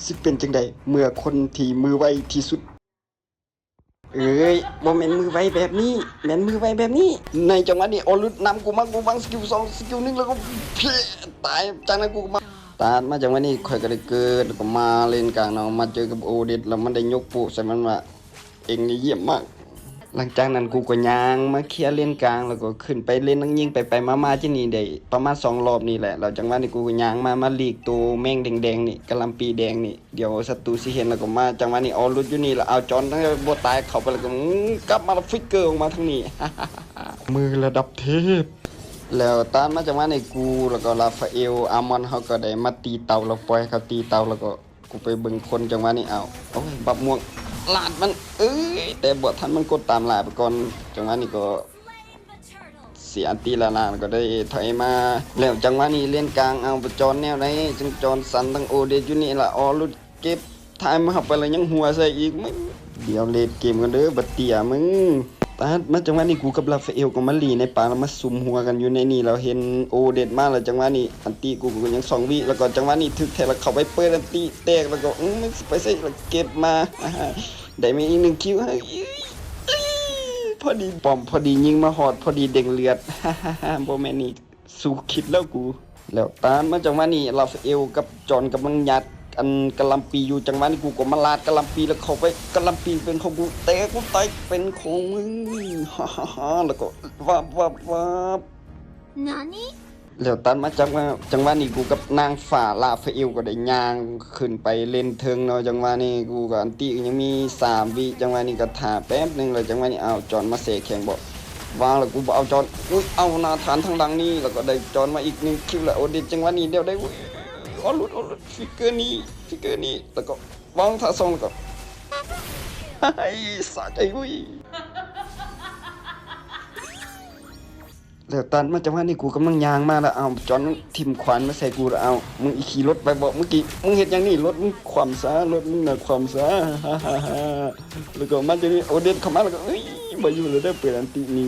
ຊິເປັນຈັ່ງໃດເມື່ອຄົນທີ່ມືໄວທີ່ສຸດ ເອີຍ ບໍ່ແມ່ນມືໄວແບບນີ້ ແມ່ນມືໄວແບບນີ້. ໃນຈັງຫວະນີ້ ໂອລຸດນຳກູມາ ກູວາງສະກິວສອງ ສະກິວໜຶ່ງ ແລ້ວກໍເພ ຕາຍ. ຈາກນັ້ນກູກໍມາ ຕາດມາຈັງຫວະນີ້ ຂ້ອຍກໍໄດ້ເກີດ ແລ້ວກໍມາເລນກາງເນາະ ມາເຈີກັບໂອເດັດ ແລ້ວມັນໄດ້ຍົກໂປ້ໃສ່ມັນວ່າ ເອັງນີ້ຢ້ຽມມາກ. ຫຼັງຈາກນັ້ນກູກໍຍ່າງມາເຄຍເລນກາງ ແລ້ວກໍຂຶ້ນໄປເລນນາງຍິງ ໄປໆມາໆຈັ່ງນີ້ໄດ້ປະມານສອງລອບນີ້ແຫຼະ. ແລ້ວຈັງຫວະນີ້ກູກໍຍ່າງມາ ມາຫຼີກໂຕແມງແດງໆນີ້ ກະຫຼ່ຳປີແດງນີ້ ດຽວສັດຕູຊິເຫັນ. ແລ້ວກໍມາຈັງຫວະນີ້ ອໍ ຫຼຸດຢູ່ນີ້ ແລ້ວເອົາຈອນ ບໍ່ຕາຍ ເຂົ້າໄປ ແລ້ວກໍ ອື ກັບມາ ແລ້ວຟລິກເກີອອກມາທາງນີ້ ມືລະດັບເທບ. ແລ້ວຕາດມາຈັງຫວະນີ້ ກູ ແລ້ວກໍລາຟາເອວ ອາມອນ ເຮົາກໍໄດ້ມາຕີເຕົາ ແລ້ວປ່ອຍເຂົາຕີເຕົາ ແລ້ວກໍ ກູໄປເບິ່ງຄົນ ຈັງຫວະນີ້ ເອົາ ໂອ້ຍ ບັບມ່ວງ ລາດມັນ ເອີຍ ແຕ່ບໍ່ທັນມັນກົດຕາມລ່າໄປກ່ອນ. ຈັງຫວະນີ້ກໍເສຍອັນຕິລະລາ ແລ້ວກໍໄດ້ຖອຍມາ. ແລ້ວຈັງຫວະນີ້ເລນກາງ ເອົາ ໄປຈອນແນວໃດ ຈັ່ງຈອນສັນທັງໂອເດດຢູ່ນີ້ລະ ອໍ ຫຼຸດເກັບ ທາຍມາເຂົ້າໄປແລ້ວຍັງຫົວໃສ່ອີກ ມຶງ ດຽວເລດເກມກັນເດີ ບັກເຕ້ຍ ມຶງ. ປາດ ມາຈັງຫວະນີ້ ກູກັບລາຟາເອວກໍມາຫຼີ່ໃນປ່າ ແລ້ວມາສຸມຫົວກັນຢູ່ໃນນີ້ ແລ້ວເຫັນໂອເດັດມາ ແລ້ວຈັງຫວະນີ້ອັນຕິກູກໍຍັງສອງວິ ແລ້ວກໍຈັງຫວະນີ້ຖືກແທງ ແລ້ວເຂົ້າໄປເປີດອັນຕິແຕກ ແລ້ວກໍ ອື ມັນຊິໄປໃສ ແລ້ວເກັບມາ ໄດ້ມາອີກໜຶ່ງຄິວ ເຮີ້ຍ ພໍດີປ້ອມ ພໍດີຍິງມາຮອດ ພໍດີເດ້ງເລືອດ ບໍ່ແມ່ນນີ້ ສູ້ຄິດແລ້ວກູ. ແລ້ວຕາມມາຈັງຫວະນີ້ ລາຟາເອວກັບຈອນກຳລັງຍັດອັນກະຫຼ່ຳປີຢູ່ ຈັງຫວະນີ້ກູກໍມາລາດກະຫຼ່ຳປີ ແລ້ວເຂົ້າໄປ ກະຫຼ່ຳປີເປັນຂອງກູ ແຕ່ກູຕາຍເປັນຂອງມຶງ ຮາໆໆ ແລ້ວກໍວາບໆໆ. ນານິ? ແລ້ວຕັດມາຈັງຫວະ ຈັງຫວະນີ້ກູກັບນາງຟ້າລາຟາເອວກໍໄດ້ຍ່າງຂຶ້ນໄປເລນເທິງເນາະ. ຈັງຫວະນີ້ກູກໍອັນຕິຍັງມີສາມວິ ຈັງຫວະນີ້ກໍຖ້າແປັບໜຶ່ງ ແລ້ວຈັງຫວະນີ້ ອ້າວ ຈອນມາແຊແຂງບໍ ວາງແລ້ວ ກູບໍ່ເອົາຈອນ ອຸ້ຍ ເອົາໜ້າຖານທາງຫຼັງນີ້ ແລ້ວກໍໄດ້ຈອນມາອີກໜຶ່ງຄິວແລ້ວ ໂອເດດ ຈັງຫວະນີ້ ດຽວໄດ້ ອຸ້ຍ ອໍ ຫຼຸດ ອໍ ຫຼຸດ ຟິກເກີນີ້ ຟິກເກີນີ້ ແລ້ວກໍວາງທ່າສອງ ແລ້ວກໍ ສະໃຈ ອຸ້ຍ. ແລ້ວຕັດມາຈັງຫວະນີ້ ກູກຳລັງຍ່າງມາແລ້ວ ອ້າວ ຈອນມັນຖິ້ມຂວານມາໃສ່ກູແລ້ວ ອ້າວ ມຶງອີ່ຂີ່ລົດໄປບໍ ມື້ກີ້ ມຶງເຮັດຫຍັງນີ້ ລົດມຶງຂວ້ຳຊະ ລົດມຶງນະຂວ້ຳຊະ ແລ້ວກໍມາຈັ່ງນີ້ ໂອເດດເຂົ້າມາແລ້ວກໍ ເອີຍ ບໍ່ຢູ່ແລ້ວເດີ ເປີດອັນຕິໜີ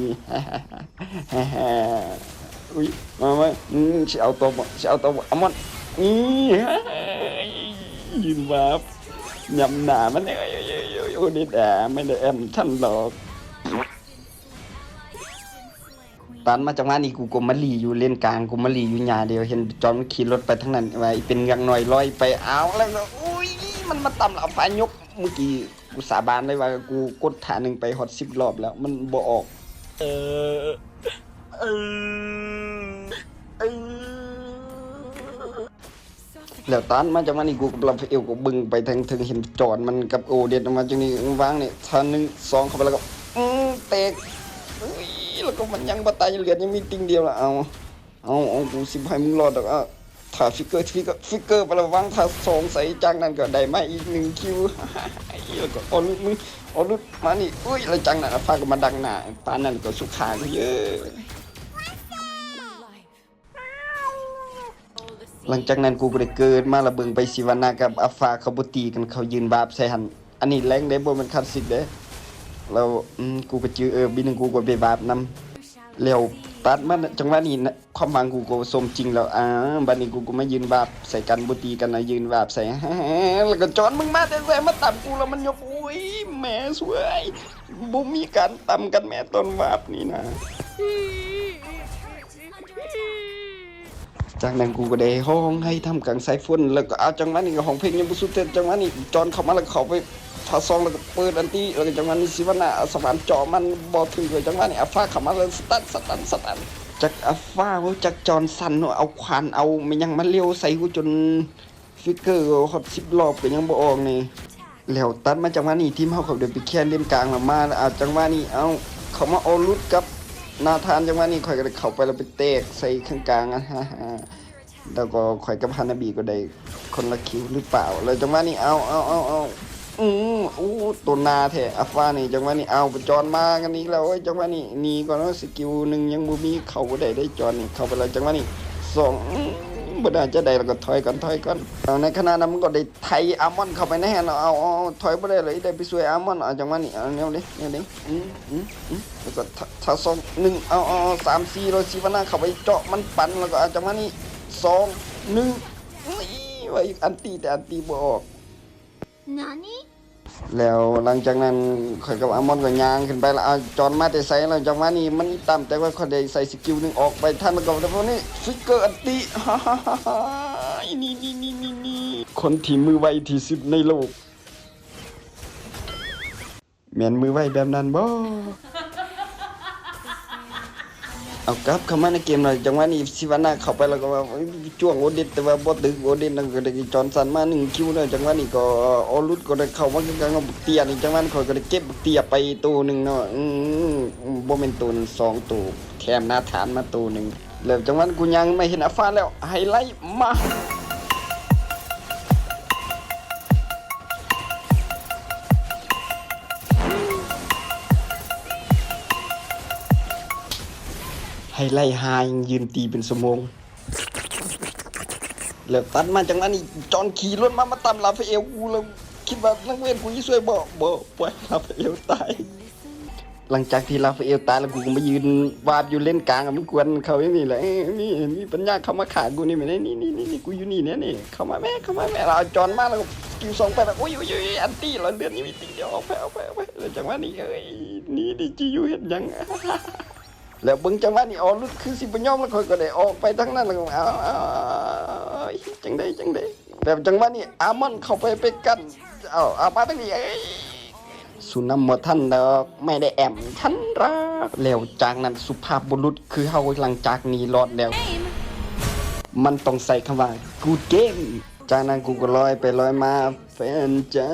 ອຸ້ຍ ມາ ມາ ອືມ ຊິເອົາຕໍ່ບໍ່ ຊິເອົາຕໍ່ບໍ່ ອາມອນ ອືມ ຢືນວາບ ຍຳໜ້າມັນ ໂອເດດ ອາ ໄມ່ໄດ້ແອມທັນດອກ. ຕັດມາຈັງຫວະນີ້ ກູກໍມາຫຼີ່ຢູ່ເລນກາງ ກູມາຫຼີ່ຢູ່ຫຍ້າດຽວ ເຫັນຈອນມັນຂີ່ລົດໄປທາງນັ້ນ ວ່າອີເປັນເງືອກໜ້ອຍລອຍໄປ ອ້າວ ແລ້ວກໍ ອຸ້ຍ ມັນມາຕຳລາວ ຟ້າຍົກ ມື້ກີ້ ກູສາບານເລີຍວ່າ ກູກົດທ່າໜຶ່ງໄປຮອດສິບລອບແລ້ວ ມັນບໍ່ອອກ ເອີ ເອີ ເອີ. ແລ້ວຕັດມາຈັງຫວະນີ້ ກູກັບລາຟາເອວກໍເບິ່ງໄປທາງເທິງ ເຫັນຈອນມັນກັບໂອເດດອອກມາຈັ່ງນີ້ ວາງນີ້ ທ່າໜຶ່ງ ສອງ ເຂົ້າໄປແລ້ວກໍ ອືມ ແຕກ ອຸ້ຍ ແລ້ວກໍມັນຍັງບໍ່ຕາຍ ເລືອດຍັງມີຕິ່ງດຽວລະ ເອົາ ເອົາ ເອົາ ກູຊິບໍ່ໃຫ້ມຶງລອດດອກ ເອົາ ຖ້າຟິກເກີ ຟິກເກີ ຟິກເກີໄປແລ້ວ ວາງທ່າສອງໃສ່ ຈາກນັ້ນກໍໄດ້ມາອີກໜຶ່ງຄິວ ແລ້ວກໍ ອໍ ຫຼຸດ ມຶງ ອໍ ຫຼຸດ ມານີ້ ອຸ້ຍ ແລ້ວຈາກນັ້ນອາຟ້າກໍມາດັກໜ້າ ປານນັ້ນກໍສຸຂາ ເອີ. ຫຼັງຈາກນັ້ນ ກູກໍໄດ້ເກີດມາ ແລ້ວເບິ່ງໄປ ຊິວານາກັບອາຟ້າ ເຂົາບໍ່ຕີກັນ ເຂົາຢືນວາບໃສ່ຫັ້ນ ອັນນີ້ແລງເດ້ ບໍ່ແມ່ນຄລາສສິກເດ້ ແລ້ວ ອືມ ກູກໍຈື່ ເອີ ບີໜຶ່ງ ກູກໍໄປວາບນຳ ແລ້ວຕັດມາ ນະ ຈັງຫວະນີ້ນະ ຄວາມຫວັງກູກໍສົມຈິງແລ້ວ ອາ ບັດນີ້ກູກໍມາຢືນວາບໃສ່ກັນ ບໍ່ຕີກັນນະ ຢືນວາບໃສ່ ແລ້ວກໍຈອນ ມຶງມາແຕ່ໃສ ມາຕຳກູ ແລ້ວມັນຍົກ ໂອ້ຍ ແມ່ຊ່ວຍ ບໍ່ມີການຕຳກັນແມ້ ຕອນວາບນີ້ນະ. ຈາກນັ້ນກູກໍໄດ້ຮ້ອງໄຫ້ທ່າມກາງສາຍຝົນ ແລ້ວກໍ ເອົາ ຈັງຫວະນີ້ກໍຮ້ອງເພງຍັງບໍ່ສຸດເທື່ອ ຈັງຫວະນີ້ຈອນເຂົ້າມາ ແລ້ວກໍເຂົ້າໄປທ່າສອງ ແລ້ວກໍເປີດອັນຕິ ແລ້ວກໍຈັງຫວະນີ້ຊິວານາ ອາສະຫວານເຈາະມັນບໍ່ຖືກເລີຍ ຈັງຫວະນີ້ອາຟ້າເຂົ້າມາ ແລ້ວສະຕັນ ສະຕັນ ສະຕັນ ຈັກອາຟ້າ ຈັກຈອນສັນ ເອົາຂວານ ເອົາແມ່ນຫຍັງມາຫຼຽວໃສ່ ໂອ້ ຈົນ ຟິກເກີຮອດສິບລອບກໍຍັງບໍ່ອອກນີ້ ແລ້ວຕັດມາຈັງຫວະນີ້ ທີມເຮົາກໍໄດ້ໄປເຄຍເລນກາງແລ້ວ ມາແລ້ວ ອາ ຈັງຫວະນີ້ ເອົາ ເຂົ້າມາ ອໍ ຫຼຸດກັບນາທານ ຈັງຫວະນີ້ຂ້ອຍກໍໄດ້ເຂົ້າໄປແລ້ວໄປແຕກໃສ່ເຄື່ອງກາງ ອາ ແລ້ວກໍຂ້ອຍກັບຮານາບີກໍໄດ້ຄົນລະຄິວຫຼືເປົ່າ ແລ້ວຈັງຫວະນີ້ ເອົາ ເອົາ ເອົາ ເອົາ ອືມ ໂອ້ ໂຕໜ້າແທ້ ອາຟ້ານີ້ ຈັງຫວະນີ້ ເອົາ ໄປຈອນມາກັນອີກແລ້ວ ໂອ້ຍ ຈັງຫວະນີ້ ໜີກ່ອນເນາະ ສະກິວໜຶ່ງຍັງບໍ່ມີ ເຂົ້າບໍ່ໄດ້ເດ້ ຈອນນີ້ ເຂົ້າໄປແລ້ວ ຈັງຫວະນີ້ ສອງ ອືມ ບໍ່ໜ້າຈະໄດ້ ແລ້ວກໍຖອຍກ່ອນ ຖອຍກ່ອນ ເອົາ ໃນຂະນະນັ້ນມັນກໍໄດ້ ໄຖອາມອນເຂົ້າໄປໃນຫັ້ນ ເອົາ ເອົາ ເອົາ ຖອຍບໍ່ໄດ້ເລີຍ ໄດ້ໄປຊ່ວຍອາມອນ ເອົາ ຈັງຫວະນີ້ ເອົາ ແນວເດ້ ແນວເດ້ ອືມ ອືມ ອືມ ແລ້ວກໍ ທະ ທະສອງ ໜຶ່ງ ເອົາ ເອົາ ເອົາ ສາມ ສີ່ ແລ້ວຊິວານາເຂົ້າໄປເຈາະມັນປັ່ນ ແລ້ວກໍ ເອົາ ຈັງຫວະນີ້ ສອງ ໜຶ່ງ ອຸ້ຍ ວ່າອີກອັນຕິ ແຕ່ອັນຕິບໍ່ອອກ ແລ້ວຫຼັງຈາກນັ້ນ ຂ້ອຍກັບອາມອນກໍຍ່າງຂຶ້ນໄປລະ ເອົາ ຈອນມາແຕ່ໃສລະ? ຈັງຫວະນີ້ມັນຕາມ ແຕ່ວ່າຂ້ອຍໄດ້ໃສ່ສະກິວໜຶ່ງອອກໄປທັນ ແລ້ວກໍ ແລ້ວນີ້ຟິກເກີອັນຕິ ນີ້ໆໆໆ ນີ້ ຄົນທີ່ມືໄວທີ່ສຸດໃນໂລກ ແມ່ນມືໄວແບບນັ້ນບໍ່? ເອົາ ກັບເຂົ້າມາໃນເກມແລ້ວ ຈັງຫວະນີ້ຊິວານາເຂົ້າໄປແລ້ວກໍວ່າ ເອີຍ ຈ້ວງໂອເດດ ແຕ່ວ່າບໍ່ຖືກໂອເດດ ແລ້ວກໍໄດ້ຈອນສັນມາໜຶ່ງຄິວແລ້ວ ຈັງຫວະນີ້ກໍອອລຸດກໍໄດ້ເຂົ້າມາຄືກັນເນາະ ບັກເຕ້ຍນີ້ ຈັງຫວະນີ້ຂ້ອຍກໍໄດ້ເກັບບັກເຕ້ຍໄປໂຕໜຶ່ງເນາະ ອືມ ບໍ່ແມ່ນໂຕໜຶ່ງ ສອງໂຕ ແຖມນາທານມາໂຕໜຶ່ງ ແລ້ວຈັງຫວະນັ້ນກູຍ່າງມາເຫັນອາຟາແລ້ວ ໄຮໄລ ມາ ໄຮໄລຫາ ຍືນຕີເປັນຊົ່ວໂມງ ແລ້ວຕັດມາຈັງຫວະນີ້ ຈອນຂີ່ລົດມາ ມາຕຳລາຟາເອວ ກູແລ້ວຄິດວ່ານັກເວດກູຊິຊ່ວຍ ບໍ່ ບໍ່ ປ່ອຍລາຟາເອວຕາຍ. ຫຼັງຈາກທີ່ລາຟາເອວຕາຍແລ້ວ ກູກໍມາຢືນວາບຢູ່ເລນກາງ ມັນກວນເຂົ້າຢູ່ນີ້ແຫຼະ ເອີ ມີ ມີປັນຍາເຂົ້າມາຂ້າກູນີ້ແມະ ນີ້ໆໆ ກູຢູ່ນີ້ແນ່ນີ້ ເຂົ້າມາແມະ ເຂົ້າມາແມະ ລະເອົາຈອນມາ ແລ້ວກໍສະກິວສອງໄປ ແລ້ວ ໂອ້ຍໆໆ ອັນຕິ ລະເລືອດຍັງມີຕິດດຽວ ອອກໄປ ອອກໄປ ອອກໄປ ແລ້ວຈັງຫວະນີ້ ເອີຍ ໜີ ໄດ້ຈີຢູ່ເຮັດຫຍັງ ແລ້ວເບິ່ງຈັງຫວະນີ້ ອອລຸດຄືຊິບໍ່ຍອມ ແລ້ວຂ້ອຍກໍໄດ້ອອກໄປທາງນັ້ນ ແລ້ວກໍ ເອົາ ເອົາ ເອົາ ເອົາ ເຮັດຈັ່ງໃດ ຈັ່ງໃດ ແລ້ວຈັງຫວະນີ້ ອາມອນເຂົ້າໄປ ໄປກັນ ເອົາ ເອົາ ມາທາງນີ້ ເອີຍ ສູນນຳບໍ່ທັນດອກ ໄມ່ໄດ້ແອມທັນດອກ ແລ້ວຈາກນັ້ນສຸພາບບຸລຸດຄືເຮົາ ຫຼັງຈາກນີ້ລອດແລ້ວ ມັນຕ້ອງໃຊ້ຄຳວ່າ ກູດເກມ ຈາກນັ້ນກູກໍລອຍໄປລອຍມາ ແຟນຈ້າ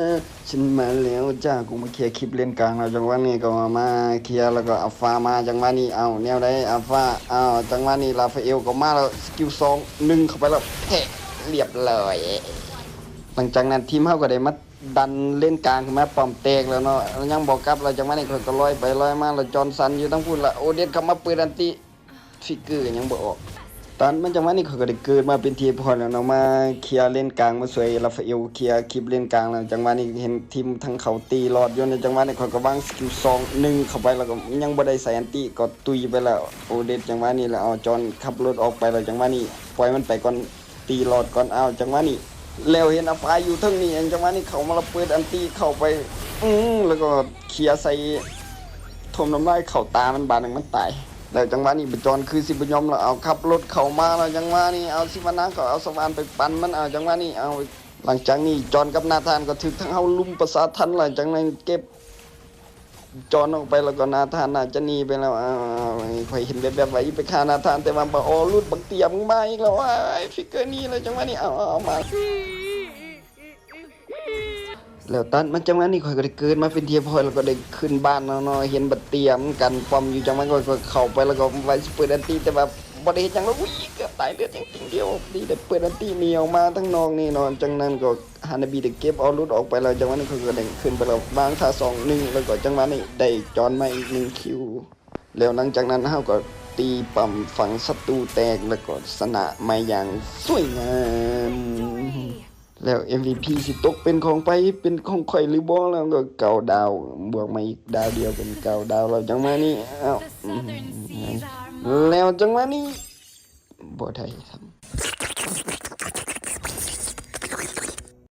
ສັນມາແລ້ວຈ້າ ກູມາເຄຍຄລິບເລນກາງແລ້ວ ຈັງຫວະນີ້ກໍມາເຄຍ ແລ້ວກໍອາຟາມາ ຈັງຫວະນີ້ ເອົາ ແນວໃດ ອາຟາ ເອົາ ຈັງຫວະນີ້ ລາຟາເອວກໍມາແລ້ວ ສະກິວສອງ ໜຶ່ງເຂົ້າໄປແລ້ວ ແພະ ລຽບຮ້ອຍ ຫຼັງຈາກນັ້ນທີມເຮົາກໍໄດ້ມາ ດັນເລນກາງຂຶ້ນມາ ປ້ອມແຕກແລ້ວເນາະ ຍັງບໍ່ກັບ ແລ້ວຈັງຫວະນີ້ຂ້ອຍກໍລອຍໄປລອຍມາ ແລ້ວຈອນສັນຢູ່ທາງພຸ້ນ ແລ້ວໂອເດດເຂົ້າມາເປີດອັນຕິ ຟິກເກີຍັງບໍ່ອອກ ຕັດມາຈັງຫວະນີ້ຂ້ອຍກໍໄດ້ເກີດມາເປັນທີພອຍແລ້ວເນາະ ມາເຄຍເລນກາງ ມາຊ່ວຍລາຟາເອວເຄຍຄລິບເລນກາງ ແລ້ວຈັງຫວະນີ້ເຫັນທີມທາງເຂົາຕີລອດຢູ່ ໃນຈັງຫວະນີ້ຂ້ອຍກໍວາງສະກິວສອງ ໜຶ່ງເຂົ້າໄປ ແລ້ວກໍຍັງບໍ່ໄດ້ໃສ່ອັນຕິ ກໍຕຸຍໄປແລ້ວ ໂອເດດ ຈັງຫວະນີ້ ແລ້ວເອົາຈອນຂັບລົດອອກໄປ ແລ້ວຈັງຫວະນີ້ ປ່ອຍມັນໄປກ່ອນ ຕີລອດກ່ອນ ອ້າວ ຈັງຫວະນີ້ ແລ້ວເຫັນອາຟາຢູ່ເທິງນີ້ ຈັງຫວະນີ້ເຂົ້າມາລະເປີດອັນຕິເຂົ້າໄປ ອື ແລ້ວກໍເຄຍໃສ່ຖົ່ມນ້ຳລາຍເຂົ້າຕາມັນບາດໜຶ່ງ ມັນຕາຍ ແລ້ວຈັງຫວະນີ້ບາຈອນຄືຊິບໍ່ຍອມລະ ເອົາ ຂັບລົດເຂົ້າມາແລ້ວ ຈັງຫວະນີ້ ເອົາ ຊິມານາກໍເອົາສະຫວ່ານໄປປັ່ນມັນ ເອົາ ຈັງຫວະນີ້ ເອົາ ຫຼັງຈາກນີ້ຈອນກັບນາທານກໍຖືກທາງເຮົາລຸມປະສາທັນ ແລ້ວຈັ່ງນັ້ນເກັບ ຈອນອອກໄປ ແລ້ວກໍນາທານໜ້າຈະໜີໄປແລ້ວ ອ້າວ ຂ້ອຍເຫັນແວບໆວ່າຊິໄປຂ້ານາທານ ແຕ່ວ່າບັກອອລຸດ ບັກເຕ້ຍ ມຶງມາອີກແລ້ວ ອ້າຍ ຟິກເກີໜີແລ້ວ ຈັງຫວະນີ້ ເອົາ ເອົາ ເອົາ ມາ ແລ້ວຕັດມາຈັງຫວະນີ້ ຂ້ອຍກໍໄດ້ເກີດມາເປັນທີພອຍ ແລ້ວກໍໄດ້ຂຶ້ນບ້ານແລ້ວເນາະ ເຫັນບັກເຕ້ຍມັນກັນປ້ອມຢູ່ ຈັງຫວະນີ້ຂ້ອຍກໍເຂົ້າໄປ ແລ້ວກໍໄວ້ຊິເປີດອັນຕິ ແຕ່ວ່າບໍ່ໄດ້ເຮັດຫຍັງເລີຍ ອຸ້ຍ ເກືອບຕາຍ ເລືອດຍັງຕິ່ງດຽວ ພໍດີໄດ້ເປີດອັນຕິໜີອອກມາທາງນອກນີ້ເນາະ ຈັ່ງນັ້ນກໍ ຮານາບິໄດ້ເກັບອອລຸດອອກໄປແລ້ວ ຈັງຫວະນີ້ຂ້ອຍກໍໄດ້ຂຶ້ນໄປແລ້ວ ວາງທ່າສອງໜຶ່ງ ແລ້ວກໍຈັງຫວະນີ້ໄດ້ຈອນມາອີກໜຶ່ງຄິວ ແລ້ວຫຼັງຈາກນັ້ນເຮົາກໍຕີປ້ອມຝັ່ງສັດຕູແຕກ ແລ້ວກໍຊະນະມາຢ່າງສວຍງາມ ແລ້ວເອັມວີພີຊິຕົກເປັນຂອງໃຜ ເປັນຂອງຂ້ອຍຫຼືບໍ່ ແລ້ວກໍເກົ້າດາວ ບວກມາອີກດາວດຽວເປັນເກົ້າດາວ ແລ້ວຈັງຫວະນີ້ ເອົາ ແລ້ວຈັງຫວະນີ້ ບໍ່ໄດ້ຊ້ຳ